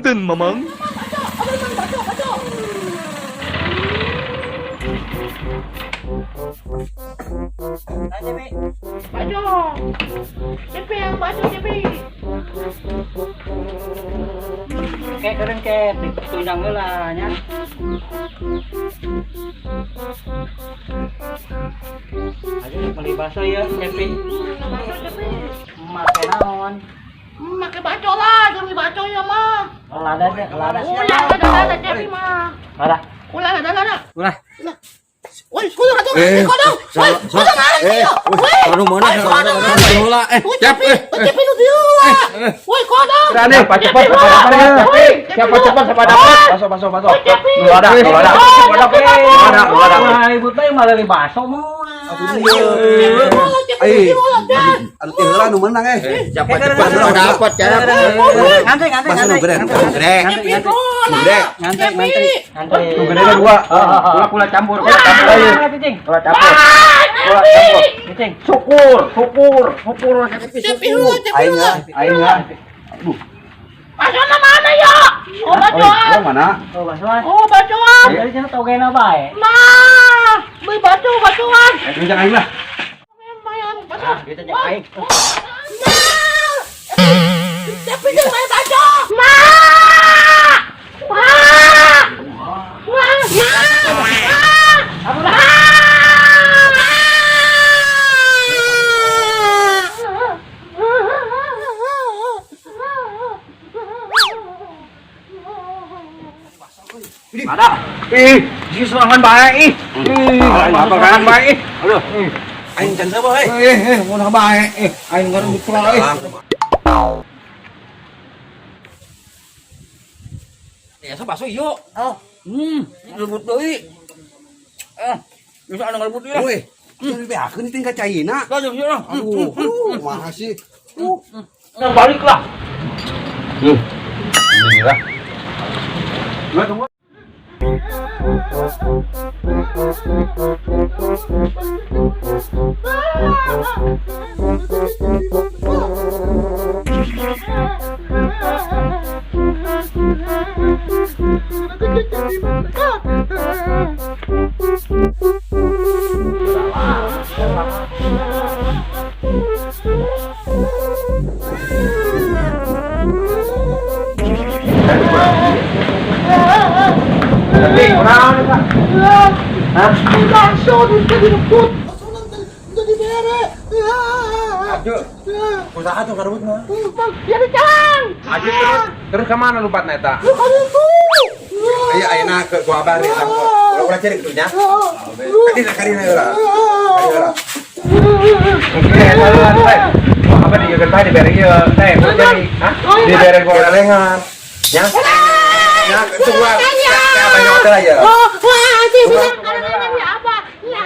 Punten, Mamang. Baco, baco. Nah, Cepi. Baco. Cepi yang baco, Cepi. Kayak keren kayak ditundang heula nya. Aja beli bakso ya, Cepi. Baco, Cepi. Make naon? Make baco lah, jangan beli baco ya mah. Lada sih, lada. Ulah, ada ada Cepi mah. Lada. Ulah, ada ada. Ulah. Woi, kodong atuh, kodong. Woi, kodong ada Eh, ieu. Woi, aduh mana? Kodong. Heula eh, Woi, Cep, Cepi, eh. Cepi nu dieu. Woi, kodong. Berani, siapa cepat, siapa dapat ya. Siapa cepat, siapa dapat. Baso, baso, baso. Nu ada, nu ada. Nu ada, nu ada. Wah, ribut bae malah beli bakso moal. Eh, anu ti heula nu menang eh. Siapa cepat, siapa dapat, Cep. Ngantri, ngantri, Bakso nu ngantri. gede, nu gede. Ngantri, ngantri. Nu gede. Ngantri, ngantri. Ngantri. Nu gede dua. Kula kula campur, kula campur. Cicing. Kula campur. Kula campur. Cicing. Syukur, syukur, syukur. Cepi heula, Cepi Aing heula. Aing ya. Aduh. Bacona mana ya? Oh, bacoan. Oh, mana? Oh, baksoan. Oh, bacoan. Dari sana togena bae. Mah, beli baco, bacoan. Eh, jangan aing lah. Lumayan, baco. Ah, gitu aja aing. Mah. Cepi jeung main baco. Mah. Mah. Mah. Mah. Mah. Ada. Ih, si serangan bae ih. Ih, Apa serangan bae ih. Aduh. Aing can sapa eh. Eh, eh, mun bae eh. Aing ngaran pulang eh. Ya, so bakso ieu. Oh. Rebut deui. Eh, bisa anu ngerebut deui lah. Woi, atuh dibeakeun teh ka caina. Lah, jeung lah. Aduh, aduh, kumaha sih? Balik lah. Ini lah. Gua tunggu. Tapi kunaon eta? Hah? Bakso di direbut. Udah dibere. Aju. Kusaha tuh karebutna? Bang, ya di jalan. Aju terus terus ke mana lupatna eta? Lu kan itu. Aya ayeuna ke gua abah eta. Ulah ulah cari kitu nya. Kadina kadina heula. Kadina heula. Oke, eta lah, teh. Wah, apa digegeun bae dibere ieu, teh. Gua jadi, hah? Dibere gorengan. Ya. Ya, tunggu. Ya, apa yang hotel aja. Oh, wah, dia bilang kadang-kadang ya apa? Ya.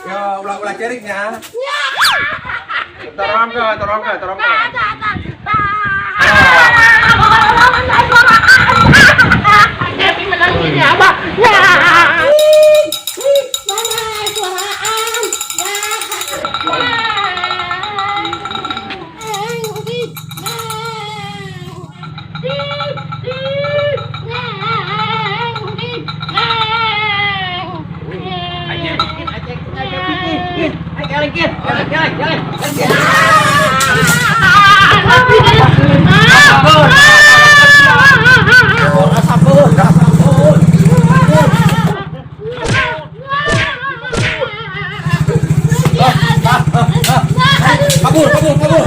Ya, ulah ulah cari nya. Tolong ke, tolong ke, tolong ke. Cepi menang ini apa? Ya. Mana suaraan? Ayo geleng, geleng, geleng, geleng. Kabur, kabur, kabur.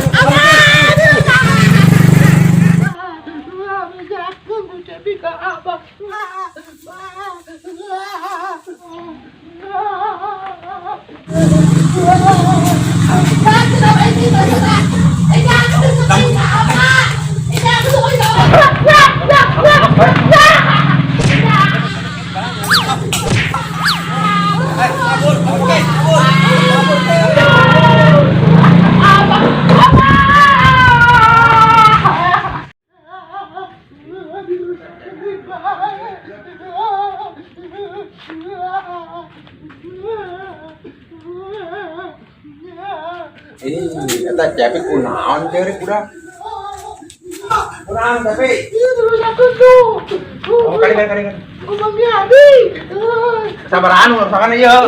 Bye. Ih, eta Cepi kunaon ceurik budak? Kunaon Cepi? Iya terus aku tuh. Oh, kali kali kali. Aku Bang Adi. Sabarahan urusan ieu.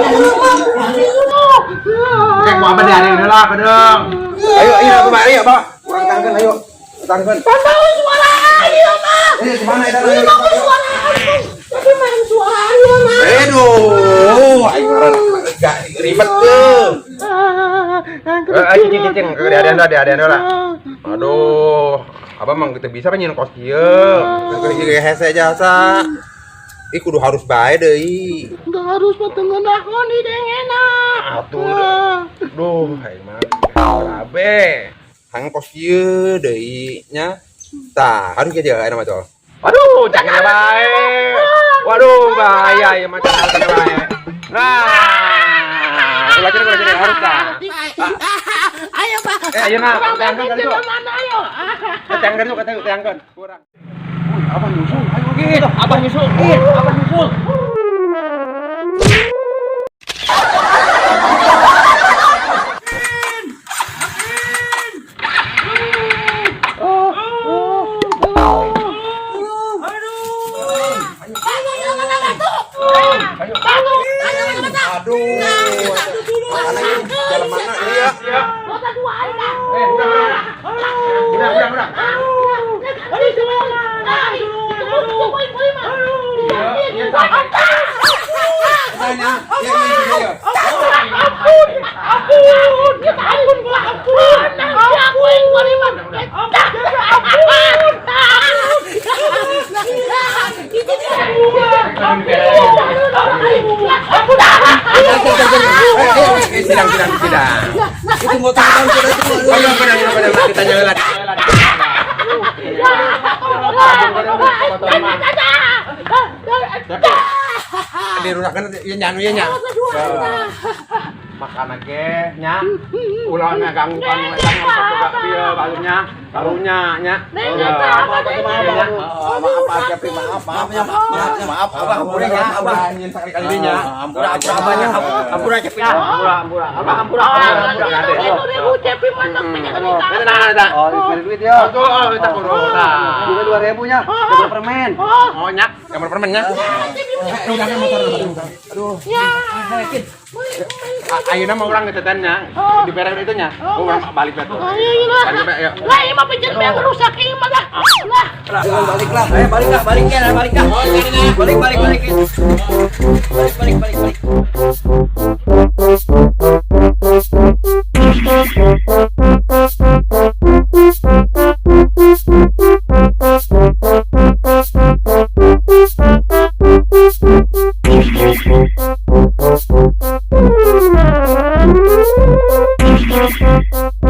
Kayak ku apa diaring heula kedeung. Ayo, ayo aku mari ya, Pak. Urang tangkeun ayo. Tangkeun. Tahu suara ayo mah. Eh, kemana eta? Suara ayo. Tapi main suara ayo mah. Aduh, aing gak ribet tuh. Eh, cicing cicing, diadean heula, diadean heula. Aduh, abah mah teu bisa nyeun kos kieu. Keur ieu hese jasa. Ih kudu harus bae deui. Enggak harus patengenahon nih deng enak. Atuh. Duh, aing mah kabeh. Hang kos kieu deui nya. Tah, harus kieu ayeuna mah tuh. Waduh, jangan bae. Waduh, bahaya ya macam jangan bae. Nah, ulah cari harus dah. Ayo Pak. Eh, ayo nah, teangkeun kali tuh. Mana ayo? Teangkeun tuh, kata teangkeun. Kurang. Wih, abah nyusul. Ayo gitu. Abah nyusul. Ih, abah nyusul. Aduh. Jalan mana ini ya? Eh, udah, udah. Udah, udah, udah. Tanya, ya ini ya. Eh, sidang, sidang, sidang. Itu motor Ayo, pada, pada, kita jalan. Dirusakan ya nyanu ya nya. Makan ge nya. Ulah ngaganggu kanu eta ngomong boga bieu balunya, barunya nya. Maaf, Cepi, maaf, maaf ya, maaf, maaf, abah, ampura ya, abah, nyin sakali-kali nya. Ampura, ampura abahnya. Ampura Cepi. Ampura, ampura. Abah ampura. Ampura. Nah, eta. Oh, diberi duit ya. Tuh, oh, eta kudu. Nah. Juga 2000 nya. Coba permen. Oh, nya, gambar permen nya. Aduh. Ayeuna mah urang getetan nya. Dibere itu nya. Oh, urang balik atuh. Balik bae, ayo. Balik lah. Ayo balik lah, balik ya, balik lah. Balik, balik, balik. Balik, balik, balik, balik. Thank you.